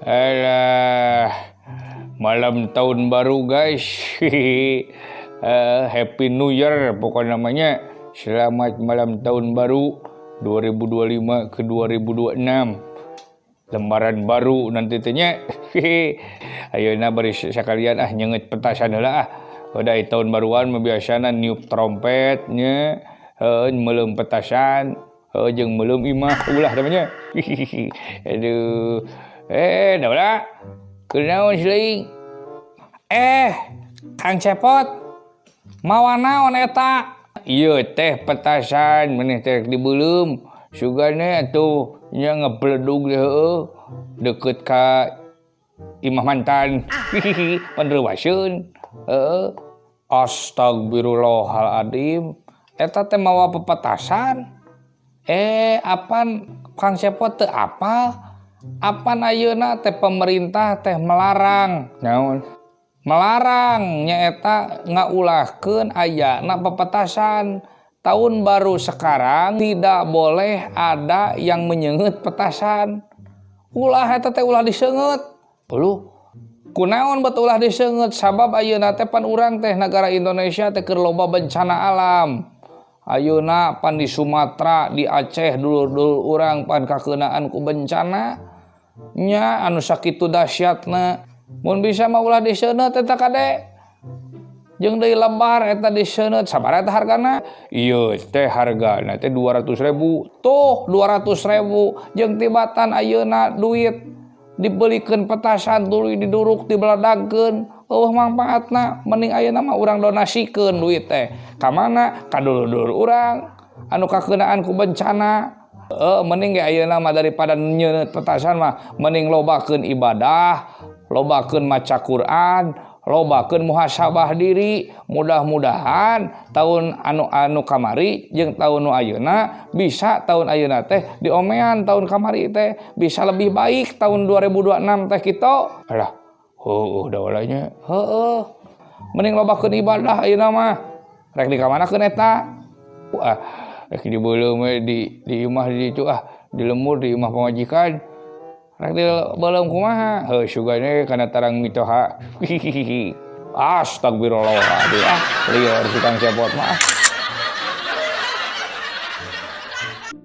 Alah, malam tahun baru, guys. Happy New Year pokoknya namanya. Selamat malam tahun baru 2025 ke 2026. Lembaran baru nanti teh nya. Ayeuna bari sekalian ah nyeungeut petasan heula ah. Udah tahun baruan mah biasana niup trompet nya, heuh, meuleum petasan, heuh, jeung meuleum imah ulah namanya. Aduh. Eh, dah. Kunaon siling? Eh, Kang Cepot. Mawa naon eta? Ieu teh petasan maneh teh dibeuleum. Sugane atuh nya ngebledug teh, heueuh, deket ka imah mantan. Pan reuwaseun. Heeh. Astagfirullahaladzim. Eta teh mawa pepetasan. Eh, apan Kang Cepot teu apal? Apan ayeuna teh pemerintah teh melarang. Naon? Melarang nyaeta ngaulahkeun ayana pepetasan. Tahun baru sekarang tidak boleh ada yang menyeungeut petasan. Ulah eta teh, ulah diseungeut. Uluh, kunaon bet ulah diseungeut? Sabab ayeuna teh pan urang teh negara Indonesia teh keur loba bencana alam. Ayeuna pan di Sumatera, di Aceh, dulur-dulur urang pan kakeunaan ku bencana nya anu sakitu dahsyatna. Mun bisa mah ulah diseungeut eta, kade. Jeung deui lebar eta diseungeut. Sabaraha eta hargana? Ieu teh hargana teh 200 ribu. Tuh, 200 ribu. Jeung tibatan ayeuna duit dibelikeun petasan tuluy diduruk, dibeledagkeun, euweuh mangpaatna. Mending ayeuna mah urang donasikeun duit teh ka mana? Ka dulur-dulur urang anu kakeunaan ku bencana. Mending ge ayeuna mah daripada nyeungeut petasan mah mending lobakeun ibadah, lobakeun maca Quran, lobakeun muhasabah diri. Mudah-mudahan tahun anu anu kamari jeung tahun nu ayeuna bisa, tahun ayeuna teh diomean tahun kamari teh, bisa lebih baik tahun 2026 teh kitu. Alah, heueuh da nya, heueuh, mending lobakeun ibadah ayeuna mah. Rek dikamanakeun eta? Ah, rek dibeuleum we di imah di ditu ah, di lembur, di imah pamajikan. Rek dibeuleum kumaha? Heuh, sugane kana tarang mitoha. Astagfirullahaladzim, ah, lieur si Kang Cepot mah.